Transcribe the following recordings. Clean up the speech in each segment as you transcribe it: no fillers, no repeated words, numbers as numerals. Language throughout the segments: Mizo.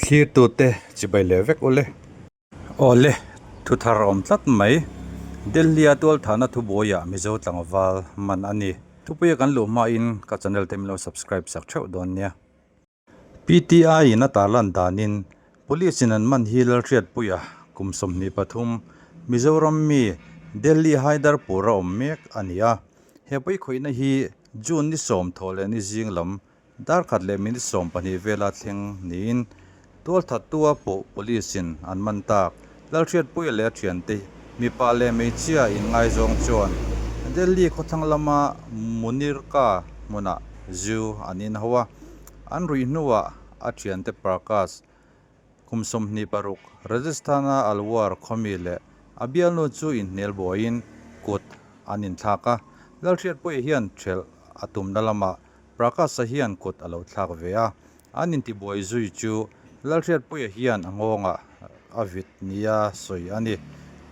Thlirtute chibai leh vek ule. Awle, thu thar awm tlat mai. Delhi-a tualthahna thubuaiah Mizo tlangval man a ni. Thupuia kan luh hmain ka channel te min lo subscribe sak theuh dawn nia. PTI in a tarlan danin Police in an man hi Lalhriatpuia kum 23 Mizoram mi Delhi Haiderpur a awm mek a ni a. He pawikhawihna hi June ni sawm thawh leh ni zing lam Dar khat leh minute 12 vela thleng niin tualthattua pawh police in an man tak. Lalhriatpuia leh a thiante mipa leh hmeichhia inngaizawng chuan Delhi khawthlang lama Munirka hmunah zu an inho a, an ruih hnuah a thiante Prakash kum 26 Rajasthan-a Alwar khawmi leh a bialnu chu inhnial buaiin kut an inthlak a, Lalhriatpuia hian thelh a tumna lamah Prakash-a hian kut a lo thlak ve a, an intibuai zui chu Lalhriatpuia hian a nghawngah a vit nia sawi a ni.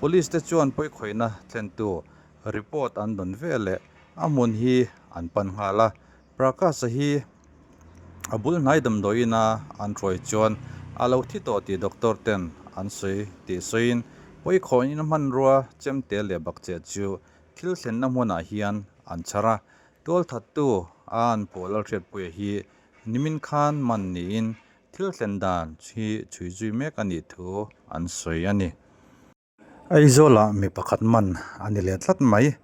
Police te chuan pawikhawihna thlentu report an dawn ve leh a hmun hi an pan nghal a, Prakash-a hi a bul hnai damdawiin-a an hruai chuan a lo thi tawh tih doctor ten an sawi tih sawiin pawikhawihna hmanrua chemte leh bakcheh chu thil thlenna hmunah hian an chhar a, Tualthattu a an puh Lalhriatpuia hi nimin khan man niin thil thlen dan hi chhui zui mek a nih thu an sawi a ni. Aizawlah mi pakhat man a ni leh tlat mai.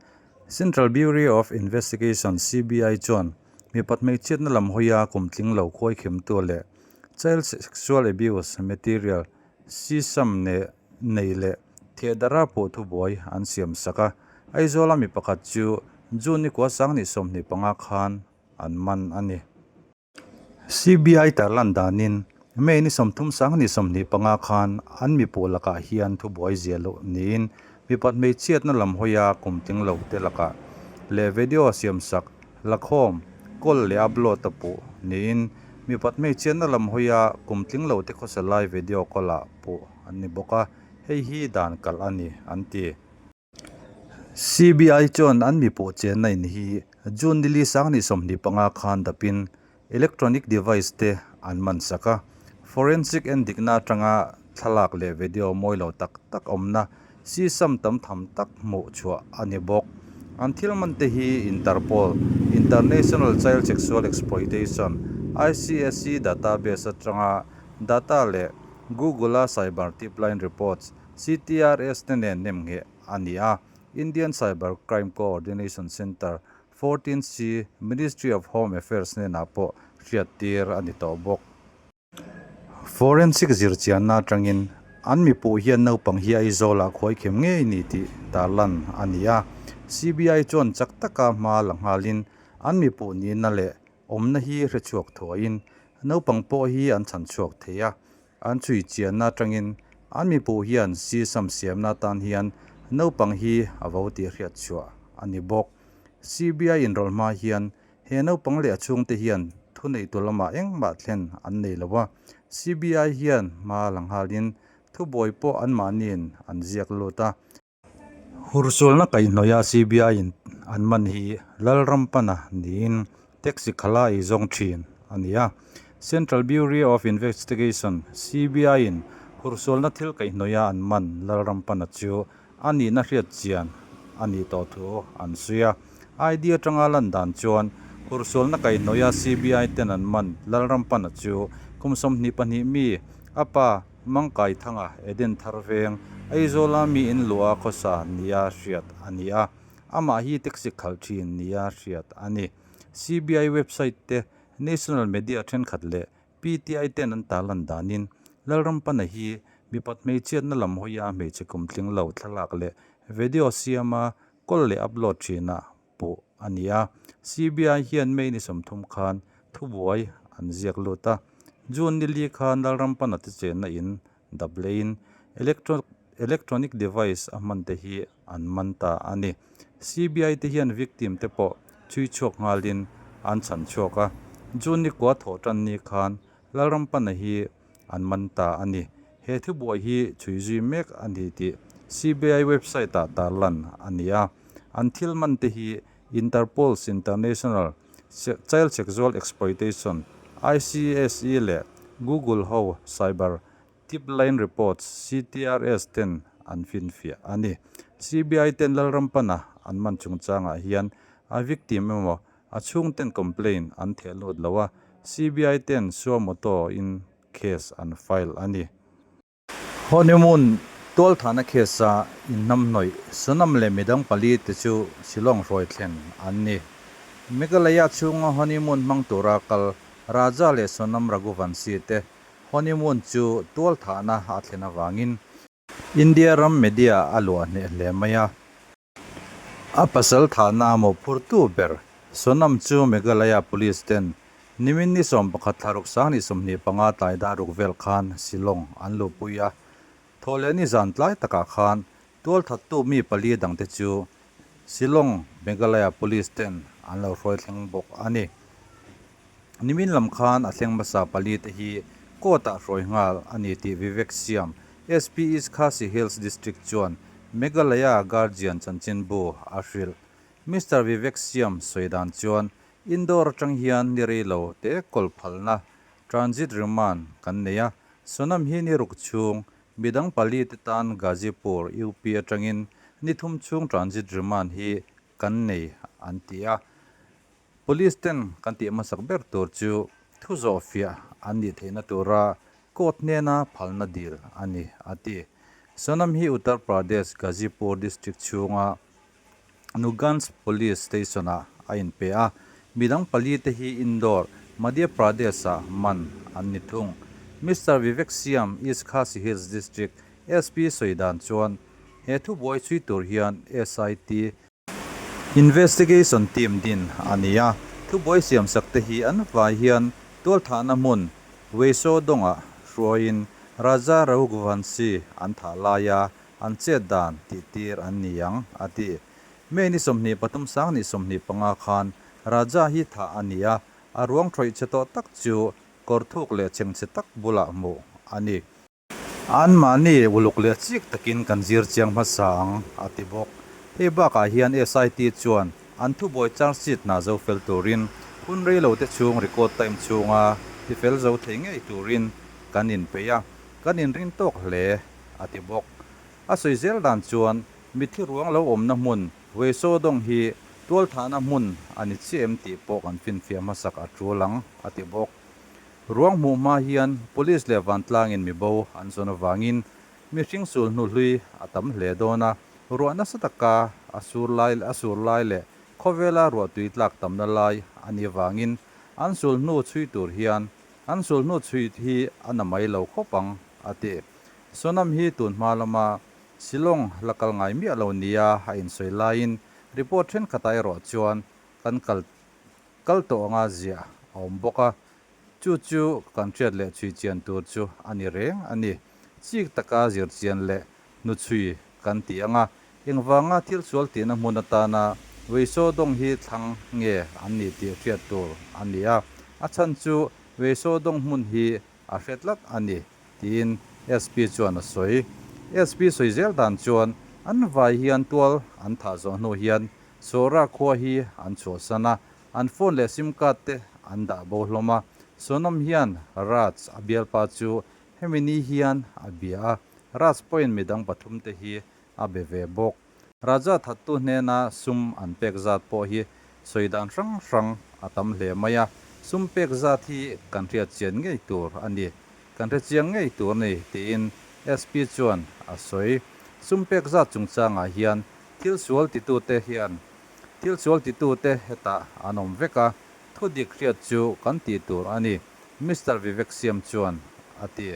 Central Bureau of Investigation, CBI, chuan mipat hmeichhiatna lam hawia kum tling lo khuaikhemtu leh Child Sexual Abuse Material, CSAM, nei leh Thehdara pawh thubuai an siam sak a, Aizawla mi pakhat chu June ni kua sang ni 25 khan an man a ni. CBI tarlan danin May ni 30 sang ni 25 khan an mi puh lakah hian thubuai zia loh niin mipat hmeichhiatna lam hawia kum tling lo te lakah leh video siam sak lakhawm kawl leh upload a puh niin mipat hmeichhiatna lam hawia kum tling lo te khawsa lai video call ah puh an ni bawk a, hei hi dan kalh a ni, an ti. CBI chuan an mi pawh chenna in hi June ni li sang ni 25 khan dapin electronic device te an man sak a, forensic endikna atanga thlalak leh video mawi lo tak tak awmna sisam tam tham tak hmuh chhuah a ni bawk. An thil man te hi Interpol, International Child Sexual Exploitation, ICSE database atanga data leh Google-a Cyber Tipline Reports, CTRS, te nen nemngheh a ni a, Indian Cyber Crime Coordination Centre, 14C, Ministry of Home Affairs hnenah pawh hriattir a ni tawh bawk. Forensic zirchianna atangin an mipuh hian naupang hi Aizawlah khuaikhem ngei ni tih tarlan a ni a, CBI chuan chak taka hma la nghalin an mipuh nihna leh Awmna hi hre chhuak thuaiin naupang pawh hi an chhan chhuak thei a, an chhui chianna atangin an mipuh hian sisam siamna atan hian naupang hi a vo tih hriat chhuah a ni bawk. CBI inrawlh hma hian he naupang leh a chhungte hian thuneitu lamah engmah thlen an nei lo a, CBI hian hma la nghalin thubuai pawh anmahniin an ziak lut a. Hursualna kaihhnawih a CBI in an man hi Lalrampana niin taxi khala ei zawng thin a ni a. Central Bureau of Investigation, CBI, in hursualna thil kaihhnawih a an man Lalrampana chu a nihna hriat chian a nih tawh thu an sawi a. ID atanga lan dan chuan hursualna kaihhnawih a CBI ten an man Lalrampana chu kum 22 mi a pa Mangkai Thanga Eden Thar Veng, Aizawla mi in luah khawsa nia hriat a ni a, amah hi taxi khalh thin nia hriat a ni. CBI website te, national media thenkhat leh PTI ten an tarlan danin Lalrampana hi mipat hmeichhiatna lam hawia hmeichhe kumtling lo thlalak leh video siama kawl leh upload thinah pawh a ni a. CBI hian May ni 30 khan thubuai an ziak lut a. June ni li khan Lalrampana te chenna in dap leiin electronic device a hman te hi an man ta a ni. CBI te hian victim te pawh chhui chhuak nghalin an chhan chhuak a. June ni kua thawh tan ni khan Lalrampana hi an man ta a ni. He thubuai hi chhui zui mek a ni tih CBI website ah tarlan a ni a. An thil man te hi Interpol's International Child Sexual Exploitation, ICSE, leh Google ho Cyber Tip Line Reports, CTRS, ten an finfiah a ni. CBI ten Lalrampana an man chungchangah hian a victim emaw a chhungten complaint an theh lut lo a, CBI ten suo moto in case an file a ni. Honeymoon tualthahna case a inhnamhnawih Sonam leh midang pali te chu Shillong hruai thlen an ni. Meghalaya chhunga honeymoon hmang tura kal Raja leh Sonam Raghuvanshi te Honeymoon chu tualthahna a thlen avangin India ram media a luah hneh hle mai a. A pasal thahna a mawhphurtu ber Sonam chu Meghalaya Police ten nimin ni 11 thla ruk sang ni 25 tlai dar ruk vel khan Shillong an luhpui a. Thawhleh ni zan tlai takah khan tualthattu mi pali dangte chu Shillong Meghalaya Police ten an lo hruai thleng bawk a ni. Nimin lam khan a thleng hmasa pali te hi court ah hruai nghal a ni tih Vivek Siam, SP East Khasi Hills District chuan Meghalaya Guardian chanchinbu a hrilh. Mister Vivek Siam sawi dan chuan Indore atang hian ni rei lo te kawl phalna transit remand kan nei a, Sonam hi ni ruk chhung midang pali te tan Ghazipur, UP atangin ni thum chhung transit remand hi kan nei an ti a. Police ten kan tih hmasak ber tur chu thu zawh fiah an nih theihna tura court hnena phalna dil a ni, a ti. Sonam hi Uttar Pradesh Ghazipur district chhunga Nuganj Police Station-ah a inpe a, midang pali te hi Indore, Madhya Pradesh-ah man an ni thung. Mister Vivek Siam, East Khasi Hills District SP sawi dan chuan he thubuai chhui tur hian SIT, Investigation team din a ni a, thubuai siamsak te hi an vai hian tualthahna hmun Weiso dawngah hruaiin Raja Raghuvamshi an thah laia an chet dan tih tir an ni ang, a ti. May ni 23 sang ni 25 khan Raja hi thah a ni a, a ruang thawih che tawh tak chu kawr thuk leh chhengchhe tak bulah hmuh a ni. Anmahni uluk leh chik takin kan zir chiang hmasa ang, a ti bawk. Hei bakah hian SIT chuan an thubuai charge sheet hna zo fel turin hun rei lo te chhung record time chhunga tifel zo thei ngei turin kan inpeih a, kan inring tawk hle, a ti bawk. A sawi zel dan chuan mitthi ruang lo awmna hmun Weiso dawng hi tualthahna hmun a ni chiah em tih pawh kan finfiah hmasak a tul ang, a ti bawk. Ruang hmuh hma hian Police leh vantlangin mi bo an zawn avangin mihring sul hnu hlui a tam hle dawn a, ruah nasa taka a sur lai a sur lai leh khawvela ruah tui tlak tamna lai a nih avangin an sul hnu chhui tur hian an sul hnu chhui hi a na mai lo khawp ang, a ti. Sonam hi tun hma lama Shillong la kal ngai miah lo nia a insawi laiin report thenkhatah erawh chuan kan kal Kal tawh anga ziah a awm bawk a, chu chu kan hriat leh chhui chian tur chu a ni reng a ni. Chik taka zir chian leh hnuchhui kan ti ang a, engvanga thil sual tihna hmun atana Weiso dawng hi thlang nge an ni tih hriat tur a ni a, a chhan chu Weiso dawng hmun hi a hre tlat a ni, tiin SP chuan a sawi. SP sawi zel dan chuan an vai hian tual an thah zawh hnu hian Sawra khua hi an chhuahsan a, an phone leh sim card te an dah bo hlawm a. Sonam hian Raj a bialpa chu hemi ni hian a bia a, Raj pawhin midang pathum te hi a be ve bawk. Raja thattu hnena sum an pek zat pawh hi sawi dan hrang hrang a tam hle mai a, sum pek zat hi kan hriat chian ngei tur a ni, kan hre chiang ngei tur a ni tiin SP chuan a sawi. Sum pek zat chungchangah hian Thil sual titute hian thil sual titute hetah an awm vek a, thu dik hriat chu kan tih tur a ni, Mister Vivek Siam chuan a ti.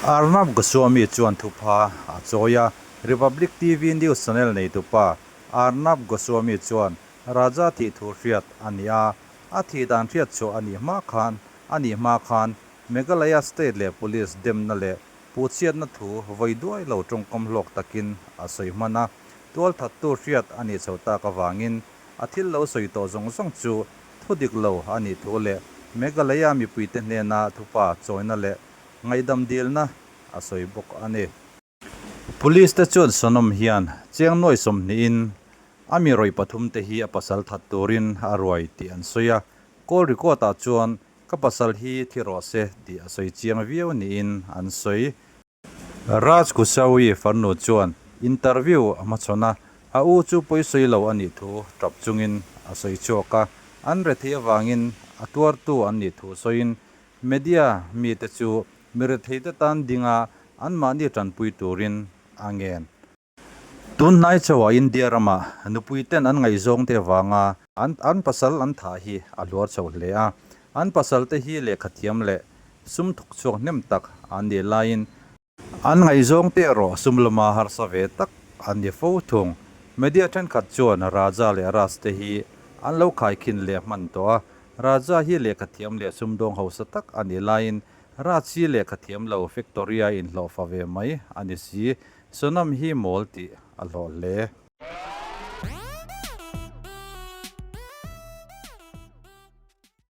Arnab Goswami chuan thupha a chawi a, Republic TV news channel neitupa Arnab Goswami chuan Raja thih thu hriat a ni a, a thih dan hriat chhuah a nih hma khan a nih hma khan Meghalaya state leh police demna leh Puhchhiatna thu vawi duai lo tawngkam hlawk takin a sawi hman a, tualthattu hriat a nih chho tak avangin a thil lo sawi tawh zawng zawng chu thu dik lo a nih thu leh Meghalaya mipuite hnena thupa chawina leh ngaihdam dilna a sawi bawk a ni. Police te chuan Sonam hian cheng nuai sawmhnihin a mi rawih pathum te hi a pasal that turin a ruai tih an sawi a, call record ah chuan. Ka pasal hi thi rawh se tih a sawi chiang viau niin an sawi. Raj Kusawi farnu chuan interview a hmachhawn a, a u chu pawisawi lo a nih thu tap chungin a sawi chhuak a, an rethei avangin a tuartu an nih thu sawiin media mite chu mi retheite tan dinga anmahni tanpui turin a ngen. Tun hnai chauhah India rama nupuiten an ngaihzawngte avanga an an pasal an thah hi a hluar chho hle a. An pasalte hi lehkha thiam leh sum thawk chhuak hnem tak an nih laiin an ngaihzawngte erawh sum lama harsa ve tak an ni fo thung. Media thenkhat chuan Raja leh Raj te hi an lo khaikhin leh hman tawh a. Raja hi lehkha thiam leh sumdawng hausa tak a nih laiin Raj hi lehkha thiam lo factory-a inhlawhfa ve mai a ni si. Sonam hi mawl tih a hlawh hle.